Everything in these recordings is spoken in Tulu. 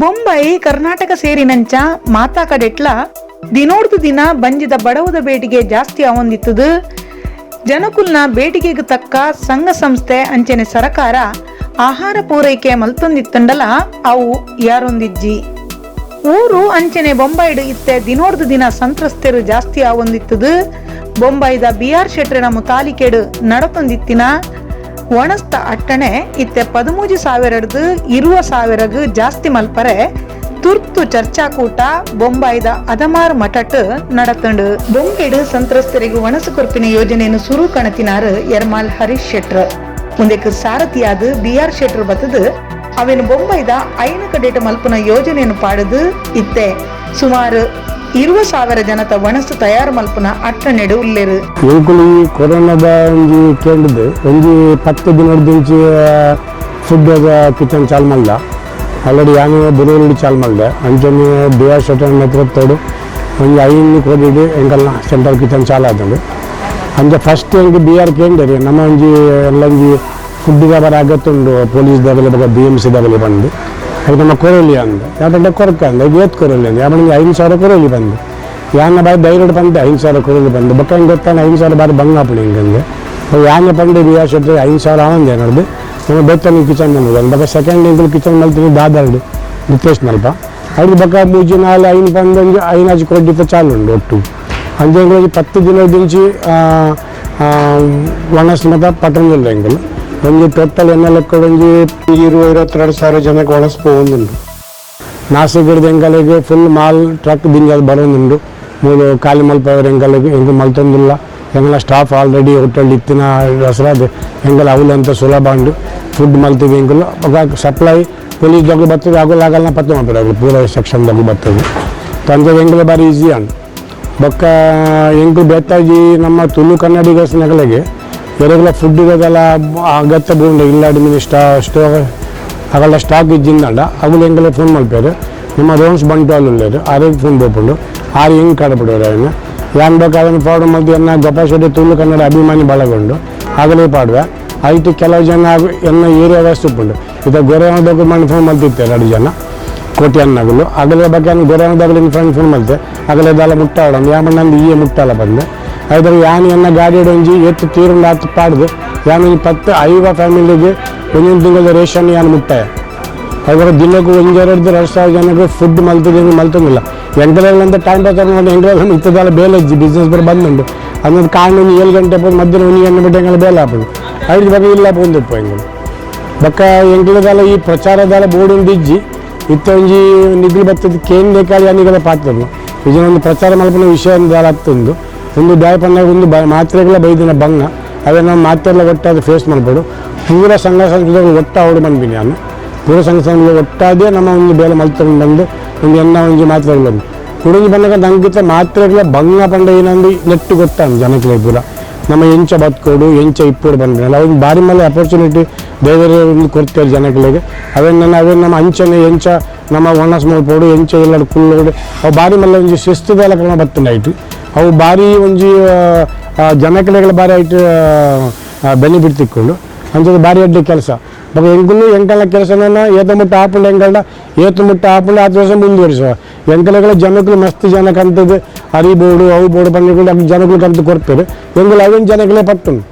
Bombay Karnataka ಸೇರಿನಂಚ ಮಾತಾ ಕಡೆಟ್ಲ ದಿನೋಡ್ದು ದಿನ ಬಂಜಿದ ಬಡವದ ಬೇಟಿಗೆ ಜಾಸ್ತಿ ಆವೊಂದಿತ್ತದು. ಜನಕುಲ್ನ ಬೇಟಿಗೆಗೆ ತಕ್ಕ ಸಂಘ ಸಂಸ್ಥೆ ಅಂಚನೆ ಸರಕಾರ ಆಹಾರ ಪೂರೈಕೆ ಮಲ್ತೊಂದಿತ್ತಂಡಲ ಅವು ಯಾರೊಂದಿಜ್ಜಿ. ಊರು ಅಂಚನೆ ಬೊಂಬಾಯಿಡ್ ಇತ್ತೆ ದಿನೋಡ್ದು ದಿನ ಸಂತ್ರಸ್ತೆರು ಜಾಸ್ತಿ ಆವೊಂದಿತ್ತದು. ಬೊಂಬಾಯಿದ ಬಿ ಆರ್ ಶೆಟ್ರಿನ ಮುತಾಲಿಕೆಡು ನಡತೊಂದಿತ್ತಿನ ಒಣಸ್ತ ಅಟ್ಟಣೆ ಇತ್ತೆ 13,000ಡ್ದು 20,000ಗ್ ಜಾಸ್ತಿ ಮಲ್ಪರೆ ತುರ್ತು ಚರ್ಚಾಕೂಟ ಬೊಂಬಾಯಿದ ಅದಮಾರ್ ಮಠಟ್ ನಡತಂಡು. ಬೊಂಬೆಡು ಸಂತ್ರಸ್ತರಿಗೆ ಒಣಸು ಕೊರ್ಪಿನ ಯೋಜನೆಯನ್ನು ಸುರು ಕಣತಿನಾರು ಎರ್ಮಾಲ್ ಹರೀಶ್ ಶೆಟ್ರ್. ಮುಂದಕ್ಕೆ ಸಾರಥಿಯಾದ ಬಿ ಆರ್ ಶೆಟ್ರ್ ಬತ್ತದು ಅವೇನು ಬೊಂಬೈದ ಐನು ಕಡೆಟ ಮಲ್ಪುನ ಯೋಜನೆಯನ್ನು ಪಾಡುದು ಇತ್ತೆ ಸುಮಾರು 20,000 ಜನತ ಒಣಸು ತಯಾರು ಮಲ್ಪುನ ಅಟ್ಟಣೆಡು ಉಲ್ಲೇರು. ಎಂಕುಲು ಈ ಕೊರೋನಾದ ಒಂಜಿ ಕೇಂದ್ರದ್ದು ಒಂಜಿ 10 ದಿನದಿಂಚಿ ಫುಡ್ ಕಿಚನ್ ಚಾಲು ಮಲ್ದ. ಆಲ್ರೆಡಿ ಯಾನು ಬುರುವಲ್ಲಿ ಚಾಲು ಮಲ್ದೆ. ಅಂಚನೆ ಬಿ ಆರ್ ಶೆಟ್ಟರ್ ನೇತೃತ್ವಡು ಒಂಜಿ 5 ಕೋಟಿಡ್ ಎಂಕಲ್ನ ಸೆಂಟ್ರಲ್ ಕಿಚನ್ ಚಾಲು ಆತುಂಡು. ಅಂಚ ಫಸ್ಟ್ ಎಂಕ್ ಬಿ ಆರ್ ಕೇಂದ್ರಿ ನಮ್ಮ ಒಂಜಿ ಎಲ್ಲ ಒಂಜಿ ಫುಡ್ ಬರ ಅಗತ್ಯ ಉಂಡು, ಪೊಲೀಸ್ ದಗಲಿ ಬೊಕ B M C ದಗಲಿ ಬಂದು ಅದು ನಮ್ಮ ಕೊರೊಲಿ ಅಂದ ಯಾಕಂದ್ರೆ ಕೊರಕ ಅಂದ ಏತ್ ಕೊರೊಲಿ ಅಂದ ಯಾಕಂದ್ರೆ 5,000 ಕೊರೊಲಿ ಬಂದು ಯಾನ ಬಾರಿ ಧೈರ್ಯ ಬಂದೆ 5,000 ಕೊರೊಲಿ ಬಂದು ಬೊಕ್ಕ ಹೆಂಗೆ ಗೊತ್ತಾನೆ 5,000 ಬಾರಿ ಬಂಗ ಆಪುಂಡು ಹಿಂಗಂದೆ. ಯಾನೆ ಪಂಡೆ ಬಿ ಆರ್ ಶೆಟ್ಟಿ 5,000 ಆವಂದೆ ಏನದು ನಮ್ಮ ಬೇತನ ಕಿಚನ್ ಬಂದು ಬೊಕ ಸೆಕೆಂಡ್ ಎಂಕುಲು ಕಿಚನ್ ಮಲ್ತೀನಿ ದಾದರ್ಡು ನಿತೇಶ್ ನಲ್ಪ ಐದು ಬೊಕ ಮೂಜಿ ನಾಲ್ ಐನು ಬಂದು ಒಂಜಿ ಐನಾಜಿ ಕೋಟಿ ಚಾಲು ಉಂಡು ಒಟ್ಟು. ಅಂಚೆ ಎಂಕುಲು ಒಂಜಿ 10 ದಿನದಿಂಚಿ ಒಣಸ್ ಮತ ಪಟ್ಟಣದಿಲ್ಲ. ಎಂಕುಲು ಒಂಜಿ ಟೋಟಲ್ ಎನ್ನ ಲೆಕ್ಕ ಒಂಜಿ 20-22 ಸಾವಿರ ಜನಕ್ಕೆ ಒಣಸ್ ಪೋವೊಂದುಂಡು. Nashik ಎಂಕಲೆಗ್ full mall truck ದಿಂಜಾದ್ ಬರೋದುಂಡು. ಮೂಲು ಖಾಲಿ ಮಲ್ಪವರೆ ಎಂಕಲೆಗ್ ಎಂಕು ಮಲ್ತೊಂದುಲ್ಲ. ಎಂಕಲ staff already hotel ಇತ್ತಿನ ರಸರಾದ್ ಎಂಕಲ ಅವ್ಲು ಅಂತ ಸುಲಭ ಉಂಡು. ಫುಡ್ ಮಲ್ತಿವಿ ಎಂಕುಲು. ಬೊಕ ಸಪ್ಲೈ ಪೊಲೀಸ್ ದಗ್ಲು ಬರ್ತದೆ, ಅಗುಲು ಆಗಲ್ನ ಪತ್ತೆ ಮಲ್ಪೆರ್. ಅಗುಲು ಪೂರ ಸೆಕ್ಷನ್ ದಗ್ಲು ಬರ್ತದೆ. ಅಂಚ ಎಂಕುಲು ಬಾರಿ ಈಸಿ ಉಂಡು. ಬೊಕ್ಕ ಎಂಕುಲು ಬೇತಾಜಿ ನಮ್ಮ ತುಳು ಕನ್ನಡಿಗರ್ಸ್ ನಗಲೆಗೆ ಎರೆಗುಲ ಫುಡ್ ಅದೆಲ್ಲ ಅಗತ್ಯ ಬೋಂಡು ಇಲ್ಲಾಡಿ ಮಿನಿ ಸ್ಟಾ ಸ್ಟೋ ಅಗಲ ಸ್ಟಾಕ್ ಇಜ್ಜಿಂದಂಡ ಅಗುಲು ಎಂಕಲೆ ಫೋನ್ ಮಲ್ಪೆರ್. ನಮ್ಮ ರೋನ್ಸ್ ಬಂಟ್ವಾಲ್ ಉಲ್ಲೆರ್, ಆರೆಗ್ ಫೋನ್ ಪೋಪುಂಡು. ಆರು ಹೆಂಗೆ ಕಡಪುಡೋರು ಅವೆನ್ ಯಾನ್ ಬೇಕು ಅದನ್ನು ಫಾರ್ವರ್ಡ್ ಮಲ್ತಿ. ಎನ್ನ ಗೋಪಾಲ್ ಶೆಟ್ಟಿ ತುಳು ಕನ್ನಡ ಅಭಿಮಾನಿ ಬಳಗ ಉಂಡು, ಆಗಲೇ ಪಾಡುವೆ. ಐಟ್ ಕೆಲವು ಜನ ಎನ್ನ ಏರಿಯಾ ವೆಸ್ಟ್ ಉಪ್ಪುಂಡು. ಇತ್ತ ಗೊರೆದಕ್ಕೂ ಮಣ್ಣು ಫೋನ್ ಮಲ್ತಿತ್ತಾರೆ ಎರಡು ಜನ ಕೋಟಿ ಅನ್ನಗುಲು. ಅಗಲ ಬಗ್ಗೆ ಗೊರೆದಗಲು ಫ್ರೆಂಡ್ ಫೋನ್ ಮಲ್ತೆ. ಅಗಲ ದಾಲ ಮುಟ್ಟಾಡ ಯಾಮಣ್ಣಂದು ಈಯೆ ಮುಟ್ಟಾಲ ಬಂದೆ. ಐದರ ಯಾನ್ ಎನ್ನ ಗಾಡಿ ಒಂಜಿ ಎತ್ತು ತೀರುಂಡು ಆತು ಪಾಡ್ದು ಯಾನ್ ಒಂಜಿ 10 50 ಫ್ಯಾಮಿಲಿಗೆ ಒಂದೊಂದು ತಿಂಗಳ ರೇಷನ್ ಯಾನ್ ಮುಟ್ಟಾಯ. ಅದರ ದಿನಕ್ಕೂ ಒಂಜೆರಡು 2,000 ಜನಕ್ಕೆ ಫುಡ್ ಮಲ್ತದೆ. ಮಲ್ತೊಂದಿಲ್ಲ ಎಂಕಲೆಲ್ಲ ಅಂತ ಟೈಮ್ ಪಾಸ್ ಮಾಡಿ. ಎಂಕಲೆಲ್ಲ ಇತ್ತದಲ್ಲ ಬೇಲೆ ಬಿಸ್ನೆಸ್ ಬರ ಬಂದುಂಡು. ಅದೊಂದು ಕಾರಣ ಒಂದು 7 ಗಂಟೆ ಪೋದು ಮಧ್ಯಾಹ್ನ 1 ಗಂಟೆ ಬಿಟ್ಟು ಎಂಕಲ ಬೇಲೆ ಆಪುಂಡು. ಐದು ಬಗ್ಗೆ ಇಲ್ಲ ಪೋಂದಿಪ್ಪ ಎಂಕುಲು. ಬೊಕ್ಕ ಎಂಕಲದಲ್ಲ ಈ ಪ್ರಚಾರದಲ್ಲ ಬೋರ್ಡ್ ಉಂಡು ಇಜ್ಜಿ. ಇತ್ತ ಒಂಜಿ ನಿಗ್ಲು ಬತ್ತದ ಕೇಂದ್ರ ಯಾನಿಗೆಲ್ಲ ಪಾತ್ರ ಇಜನ ಒಂದು ಪ್ರಚಾರ ಮಲ್ಪುನ ವಿಷಯ ದಾಲ ಆಗ್ತುಂಡು. ಒಂದು ದಾಯ ಪನ್ನಾಗ ಒಂದು ಬ ಮಾತ್ರೆಗಳ ಬೈದಿನ ಬಂಗ ಅವೇ ನಾವು ಮಾತ್ರೆಲ್ಲ ಒಟ್ಟಾದ ಫೇಸ್ ಮಾಡ್ಬೋದು. ಪೂರ ಸಂಘ ಸಂಸ್ಥೆಗಳು ಒಟ್ಟ ಅವಡು ಬಂದ್ಬಿನಿ ನಾನು. ಪೂರ ಸಂಘ ಸಂಸ್ಥೆಗಳು ಒಟ್ಟಾದೇ ನಮ್ಮ ಒಂದು ಬೇಲೆ ಮಲ್ತೊಂಡು ಬಂದು ಒಂದು ಎನ್ನ ಒಂಜಿ ಮಾತ್ರೆಗಳು ಕುಡಿಂಜಿ ಬಂದಾಗ ನಂಗಿತ್ತ ಮಾತ್ರೆಗಳ ಬಂಗ ಪಂಡ ಏನಂದು ನೆಟ್ಟು ಗೊತ್ತಾನು ಜನಕ್ಕೆ. ಪೂರ ನಮ್ಮ ಎಂಚ ಬತ್ಕೋಡು ಎಂಚ ಇಪ್ಪೋಡು ಬಂದ್ಮೇಲೆ ಅವಾಗ ಬಾರಿ ಮೇಲೆ ಅಪರ್ಚುನಿಟಿ ದೇವರು ಒಂದು ಕೊಡ್ತಾರೆ ಜನಗಳಿಗೆ. ಅವೇನು ಅವೇನು ನಮ್ಮ ಅಂಚನೆ ಎಂಚ ನಮ್ಮ ಒಣಸ್ ಮಲ್ಪೋಡು ಎಂಚ ಇಲ್ಲ ಕುಲ್ಲೋಡು ಅವು ಬಾರಿ ಮಲ್ಲ ಒಂಜಿ ಶಿಸ್ತುದೆಲ್ಲ ಕ್ರಮ ಬತ್ತುಂಡು. ಐಟ್ ಅವು ಬಾರಿ ಒಂಜಿ ಜನಕಲೆಗಳ ಬಾರಿ ಐಟ್ ಬೆನಿಫಿಟ್ ತಿಕ್ಕೊಂಡು. ಅಂಚದ ಬಾರಿ ಅಡ್ಡಿ ಕೆಲಸ. ಬೊಕ ಎಂಕುಲು ಎಂಕಲ್ನ ಕೆಲಸನ ಏತ ಮುಟ್ಟ ಆಪುಂಡು, ಎಂಕಲ್ನ ಏತು ಮುಟ್ಟ ಆಪುಂಡು ಆತ ವರ್ಷ ಮುಂದುವರಿಸುವ. ಎಂಕಲೆಗಳ ಜನಕ್ಕಲು ಮಸ್ತ್ ಜನಕ್ಕೆ ಅಂತದ್ದು ಅರಿ ಬೋರ್ಡು ಅವು ಬೋರ್ಡು ಪನ್ನಿಕೊಂಡು ಜನಕ್ಕಲು ಕಂತು ಕೊಡ್ತಾರೆ. ಎಂಕುಲು ಅವೇನು ಜನಕ್ಕಲೇ ಪಟ್ಟುಂಡು.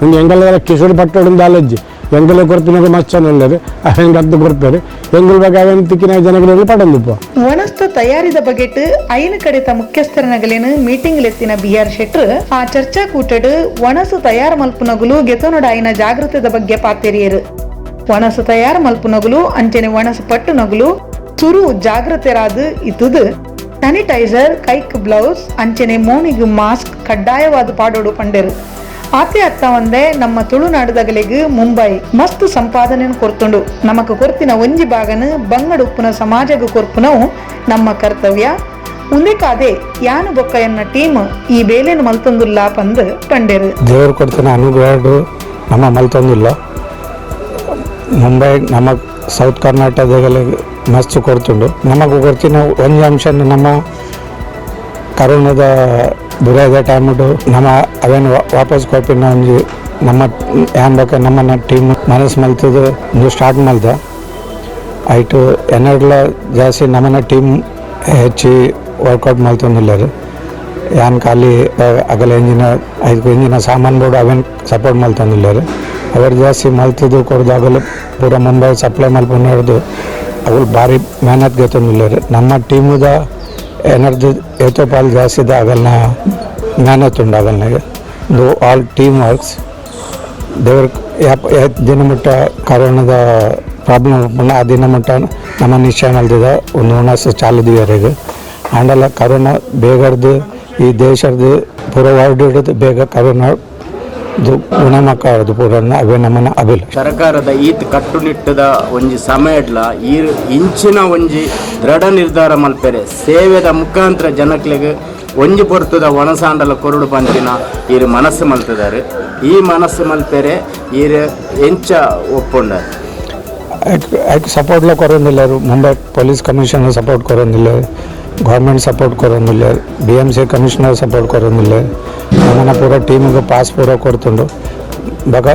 ಒಂದು ಎಂಕಲ ಕಿಶೋರ್ ಪಟ್ಟೋಡು ದಾಲಜ್ಜಿ ಎಂಕಲೆ ಕೊರ್ಪಿನಾಗ ಮಸ್ತ್ ಜನ ಉಲ್ಲೆರ್, ಅವೇನು ಕಂತು ಕೊರ್ಪೆರ್. ಎಂಕುಲ್ ಬಗ್ಗೆ ಅವೇನು ತಿಕ್ಕಿನ ಜನಗಳಿಗೆ ಪಡೊಂದುಪ್ಪ. ಒಣಸ್ತ ತಯಾರಿದ ಬಗೆಟ್ ಐನು ಕಡೆತ ಮುಖ್ಯಸ್ಥರನಗಲೇನು ಮೀಟಿಂಗ್ ಲೆತ್ತಿನ ಬಿ ಆರ್ ಶೆಟ್ರ್ ಆ ಚರ್ಚಾ ಕೂಟಡ್ ಒಣಸು ತಯಾರು ಮಲ್ಪುನಗುಲು ಗೆತೊನೊಡಾಯಿನ ಜಾಗೃತದ ಬಗ್ಗೆ ಪಾತೆರಿಯರು. ಒಣಸು ತಯಾರು ಮಲ್ಪುನಗುಲು ಅಂಚನೆ ಒಣಸು ಪಟ್ಟುನಗುಲು ಸುರು ಜಾಗೃತರಾದ ಇತ್ತುದು ಸ್ಯಾನಿಟೈಸರ್, ಕೈಕ್ ಬ್ಲೌಸ್ ಅಂಚನೆ ಮೋನಿಗ್ ಮಾಸ್ಕ್ ಕಡ್ಡಾಯವಾದ ಪಾಡೋಡು ಪಂಡೆರು. ಆತೆ ಅತ್ತ ಒಂದೇ ನಮ್ಮ ತುಳುನಾಡುದಗಲಿಗೆ ಮುಂಬೈ ಮಸ್ತ್ ಸಂಪಾದನೆಯನ್ನು ಕೊರ್ತುಂಡು. ನಮಕ್ ಕೊರ್ತಿನ ಒಂಜಿ ಬಾಗನು ಬಂಗಡುಪ್ಪುನ ಸಮಾಜಗ ಕೊರ್ಪುನವು ನಮ್ಮ ಕರ್ತವ್ಯ. ಉಂದೆಕಾದೆ ಯಾನು ಬೊಕ್ಕ ಎನ್ನ ಟೀಮ್ ಈ ಬೇಲೆನು ಮಲ್ತೊಂದುಲ್ಲ ಪಂದ್ ಪಂಡೆರು. ದೇವರು ಕೊಡ್ತಾನೆ ಅನುಗ್ರಹ ನಮ್ಮ ಮಲ್ತೊಂದಿಲ್ಲ. ಮುಂಬೈ ನಮ್ಮ ಸೌತ್ ಕರ್ನಾಟಕದಲ್ಲಿ ಮಸ್ತ್ ಕೊಡ್ತುಂಡು. ನಮಗೆ ಕೊಡ್ತಿನ ಒಂಜಿ ಅಂಶ ನಮ್ಮ ಕರೋನಾದ ಬುರಾದ ಟೈಮುಡು ನಮ್ಮ ಅವೇನು ವಾಪಸ್ ಕೊರ್ಪಿನ ಒಂಜಿ ನಮ್ಮ ಯಾನ್ ಬೊಕ ನಮ್ಮನ್ನ ಟೀಮ್ ಮನಸ್ಸು ಮಲ್ತದು ಒಂದು ಸ್ಟಾರ್ಟ್ ಮಲ್ತ. ಐಟು ಎನ್ನಡ್ಲ ಜಾಸ್ತಿ ನಮ್ಮನ ಟೀಮ್ ಹೆಚ್ಚಿ ವರ್ಕೌಟ್ ಮಲ್ತೊಂದುಲ್ಲೆರ್ ಯಾನ್ ಖಾಲಿ ಅಗಲ ಎಂಜಿನ ಐಕ್ ಎಂಜಿನ ಸಾಮಾನು ಬೋಡು ಅವೆನ್ ಸಪೋರ್ಟ್ ಮಲ್ತೊಂದುಲ್ಲೆರ್. ಅವರು ಜಾಸ್ತಿ ಮಲ್ತದು ಕೊರ್ದು ಅಗಲ ಪೂರ ಮುಂಬೈ ಸಪ್ಲೈ ಮಲ್ಪುನರ್ದು ಅಗುಲು ಬಾರಿ ಮೆಹನತ್ ಗೆತೊಂದುಲ್ಲೆರ್. ನಮ್ಮ ಟೀಮುದ ಎನರ್ಜಿ ಏತೋ ಪಾಲ್ ಜಾಸ್ತಿ ಅಗಲ್ನ ಮೆಹನತ್ ಉಂಡು ಅಗಲ್ನಾಗ. ಇದು ಆಲ್ ಟೀಮ್ ವರ್ಕ್ಸ್. ದೇವ್ರ ಯಾಪ್ ದಿನ ಮುಟ್ಟ ಕರೋನದ ಪ್ರಾಬ್ಲಮ್ ಉಪ್ಪುಂಡ ಆ ದಿನ ಮುಟ್ಟ ನಮ್ಮ ನಿಶ್ಚಯ ಮಲ್ದಿದ ಒಂದು ಉಣಸ್ ಚಾಲು ದೀವರೆಗ್. ಆಂಡಲ ಕರೋನಾ ಬೇಗರ್ದು ಈ ದೇಶರ್ದು ಪೂರ ವರ್ಲ್ಡ್ ಹಿಡಿದು ಬೇಗ ಕರೋನಾ ಗುಣಮುಖ ಆವೊಡು ಪೂರ ಅವೇ ನಮ್ಮನ ಅಭಿಲಾಷೆ. ಸರ್ಕಾರದ ಈತ್ ಕಟ್ಟುನಿಟ್ಟದ ಒಂಜಿ ಸಮಯಡ್ಲ ಈ ಇಂಚಿನ ಒಂಜಿ ದೃಢ ನಿರ್ಧಾರ ಮಲ್ಪೆರೆ, ಸೇವೆದ ಮುಖಾಂತರ ಜನಕ್ಲೆಗ್ ಒಂಜಿ ಪೊರ್ತುದ ಒಣಸಾಂಡಲ ಕೊರಡು ಪಂತಿನ ಈರ್ ಮನಸ್ಸು ಮಲ್ತದಾರೆ. ಈ ಮನಸ್ಸು ಮಲ್ಪೆರೆ ಈರ್ ಎಂಚ ಒಪ್ಪುಂಡಾರ್? ಐಕ್ ಸಪೋರ್ಟ್ಲ ಕೊರೊಂದುಲ್ಲೆರ್. ಮುಂಬೈ ಪೊಲೀಸ್ ಕಮಿಷನರ್ ಸಪೋರ್ಟ್ ಕೊರೊಂದುಲ್ಲೆರ್, ಗೌರ್ಮೆಂಟ್ ಸಪೋರ್ಟ್ ಕೊರೊಂದುಲ್ಲೆರ್, ಬಿಎಂಸಿ ಕಮಿಷನರ್ ಸಪೋರ್ಟ್ ಕೊರೊಂದುಲ್ಲೆರ್. ನಮನ ಪೂರ ಟೀಮಿಗೆ ಪಾಸ್ ಪೂರ ಕೊರ್ತುಂಡು. ಬೊಕ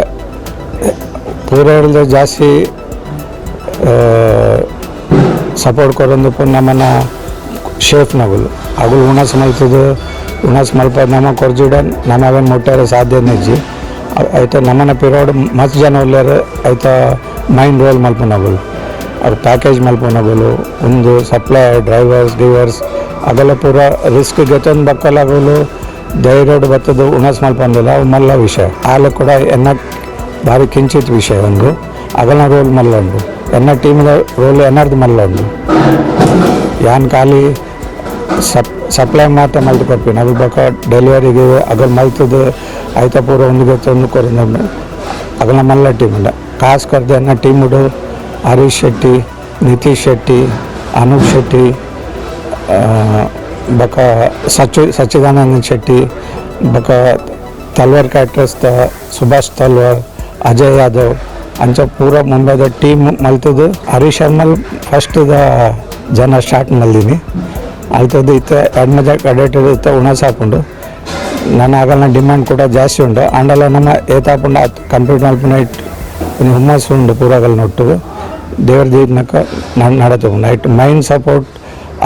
ಪೂರ ಹೇಳಿದ್ರೆ ಜಾಸ್ತಿ ಸಪೋರ್ಟ್ ಕೊರೊಂದು ನಮ್ಮನ ಶೇಫ್ನಗುಲು. ಅಗುಲು ಉಣಸ್ ಮಲ್ತದು, ಉಣಸ್ ಮಲ್ಪ ನಮ ಕೊರ್ಜಿಡ ನಮ ಅವೇನು ಮುಟ್ಟರೆ ಸಾಧ್ಯ ಇಜ್ಜಿ. ಐತ ನಮ್ಮನ ಪಿರೋಡ್ ಮಸ್ತ್ ಜನ ಉಲ್ಲೆರ್. ಐತ ಮೈನ್ ರೋಲ್ ಮಲ್ಪುನಗುಲು, ಅವ್ರು ಪ್ಯಾಕೇಜ್ ಮಲ್ಪುನಗುಲು, ಒಂದು ಸಪ್ಲೈ ಡ್ರೈವರ್ಸ್ ಗಿವರ್ಸ್ ಅಗಲ ಪೂರ ರಿಸ್ಕ್ ಗೆತೊಂದು ಬಕ್ಕಲ ಅಗುಲು ಧೈರ್ಯಡ್ ಬತ್ತದು ಉಣಸ್ ಮಲ್ಪೊಂದಿಲ್ಲ. ಅವು ಮಲ್ಲ ವಿಷಯ. ಆಲ ಕೂಡ ಎನ್ನ ಭಾರಿ ಕಿಂಚಿತ್ ವಿಷಯ ಒಂದು. ಅಗಲ್ನ ರೋಲ್ ಮಲ್ಲ ಉಂಡು, ಎನ್ನ ಟೀಮ್ದ ರೋಲ್ ಎನ್ನರ್ದು ಮಲ್ಲ ಉಂಡು. ಯಾನ್ ಖಾಲಿ ಸಪ್ಲೈ ಮಾತ್ರ ಮಲ್ತ್ ಕೊರ್ಪಿನ. ಅವು ಬೊಕ ಡೆಲಿವರಿಗೆ ಅಗಲ್ ಮಲ್ತದು ಐತ ಪೂರ ಒಂದು ಗೊತ್ತೊಂದು ಕೊರೊಂದು ಅಗಲ್ನ ಮಲ್ಲ ಟೀಮ್ ಉಂಡು. ಕಾಸ್ ಕೊರ್ದು ಎನ್ನ ಟೀಮುಡು ಹರೀಶ್ ಶೆಟ್ಟಿ, ನಿತೀಶ್ ಶೆಟ್ಟಿ, ಅನೂಪ್ ಶೆಟ್ಟಿ, ಬೊಕ ಸಚ್ಚಿದಾನಂದ ಶೆಟ್ಟಿ, ಬೊಕ ತಲ್ವಾರ್ ಕ್ಯಾಟ್ರಸ್ ಸುಭಾಷ್ ತಲ್ವಾರ್, ಅಜಯ್ ಯಾದವ್, ಅಂಚ ಪೂರ ಮುಂಬೈದ ಟೀಮ್ ಮಲ್ತದು. ಹರೀಶ್ ಶರ್ಮಲ್ ಫಸ್ಟ್ ದ ಜನ ಸ್ಟಾರ್ಟ್ ಮಲ್ದಿನಿ. ಅಲ್ತದ್ದು ಇತ್ತ ಎಡ್ಮಜ ಕಡೆಟ್ ಇತ್ತ ಉಣಸ್ ಆಪುಂಡು. ನನ್ನ ಆಗಲ್ನ ಡಿಮ್ಯಾಂಡ್ ಕೂಡ ಜಾಸ್ತಿ ಉಂಡು. ಆಂಡಲ ನಮ್ಮ ಏತಾಪುಂಡು ಕಂಪ್ಲೀಟ್ ಮಲ್ಪುನ ಒಂಜಿ ಹುಮ್ಮಸ್ಸು ಉಂಡು. ಪೂರಗಲ್ನ ಒಟ್ಟುಗು ದೇವ್ರ ದೀಪನಕ ನಡತು. ನೈಟ್ ಮೈನ್ ಸಪೋರ್ಟ್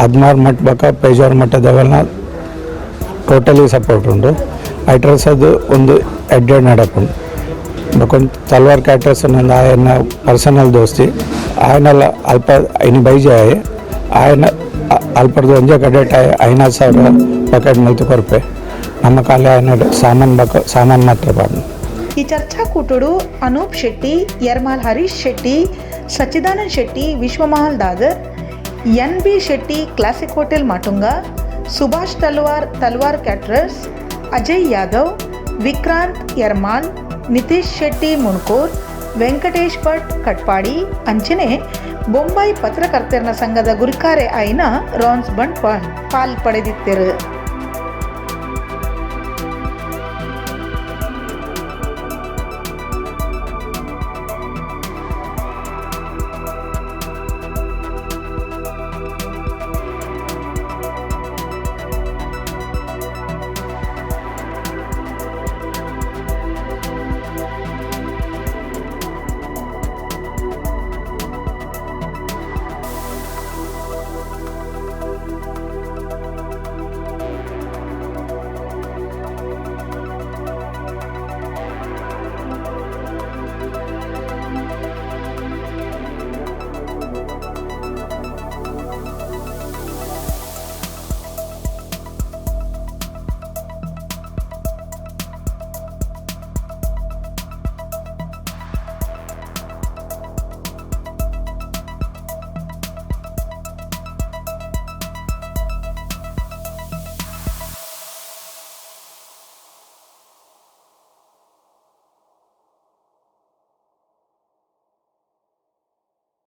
ಅದ್ಮಾರ್ ಮಠ ಬೊಕ ಪೇಜಾವರ ಮಠದವನ್ನ ಟೋಟಲಿ ಸಪೋರ್ಟ್ ಉಂಡು. ಐಟ್ರಸ್ ಅದು ಒಂದು ಎಡ್ಡೆಡ್ ನಡಪುಂಡು. ಬೊಕೊಂದು ತಲ್ವಾರ್ ಕ್ಯಾಟ್ರಸ್ ಒಂದು ಆಯನ ಪರ್ಸನಲ್ ದೋಸ್ತಿ. ಆಯನಲ್ಲ ಅಲ್ಪ ಇನಿ ಬೈಜೆ ಆಯೆ. ಆಯನ ಅಲ್ಪರ್ದು ಒಂಜೆ ಕಡೆಟ್ ಆಯೆ 5,000 ಪ್ಯಾಕೆಟ್ ಮಲ್ತು ಕೊರ್ಪೆ. ನಮ್ಮ ಕಾಲ ಆಯನ ಸಾಮಾನು ಬಕ ಸಾಮಾನು ಮಾತ್ರ ಪಾಡ್ನು. ಈ ಚರ್ಚಾಕೂಟಡು Anoop Shetty, Yermal Harish Shetty, Sachchidanand Shetty, Vishwamahal Dadar, N B Shetty, Classic hotel Matunga, Subhash Talwar, Talwar caterers, Ajay Yadav, Vikrant Yermal, Nitish Shetty Munkur, Venkatesh Bhat Katpadi, ಅಂಚನೆ ಬೊಂಬೈ ಪತ್ರಕರ್ತರ ಸಂಘದ ಗುರಿಕಾರೆ ಆಯಿನ ರಾನ್ಸ್ ಬಂಟ್ವಾಳ್ ಪಾಲ್ ಪಡೆದಿದ್ದರು.